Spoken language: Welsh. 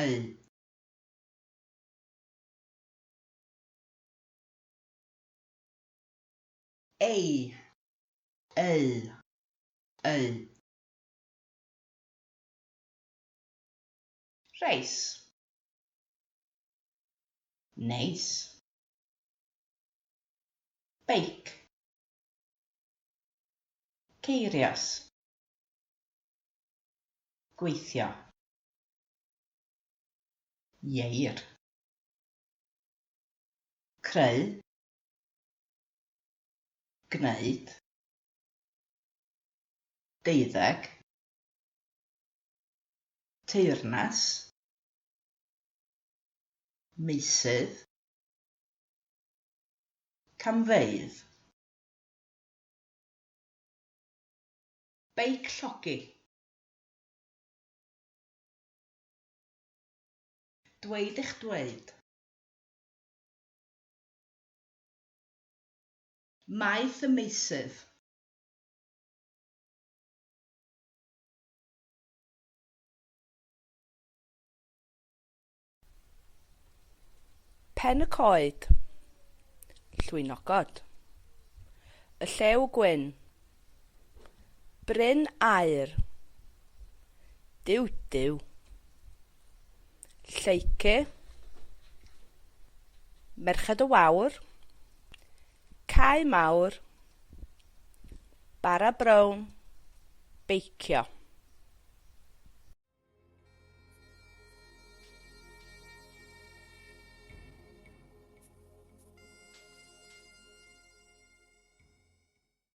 Creu. Ei, eu, eu. Reis. Neis. Beic. Ceirios. Gweithio. Ieir. Creu. Gwneud. Deuddeg. Teyrnas. Meysydd. Camfeydd. Beic llogi. Dweud eich dweud. Maeth y meysydd. Pen y coed. Llwynogod. Y llew gwyn. Bryn aur. Duw duw. Lleucu. Merched y Wawr. Cae Mawr. Bara brown. Beicio.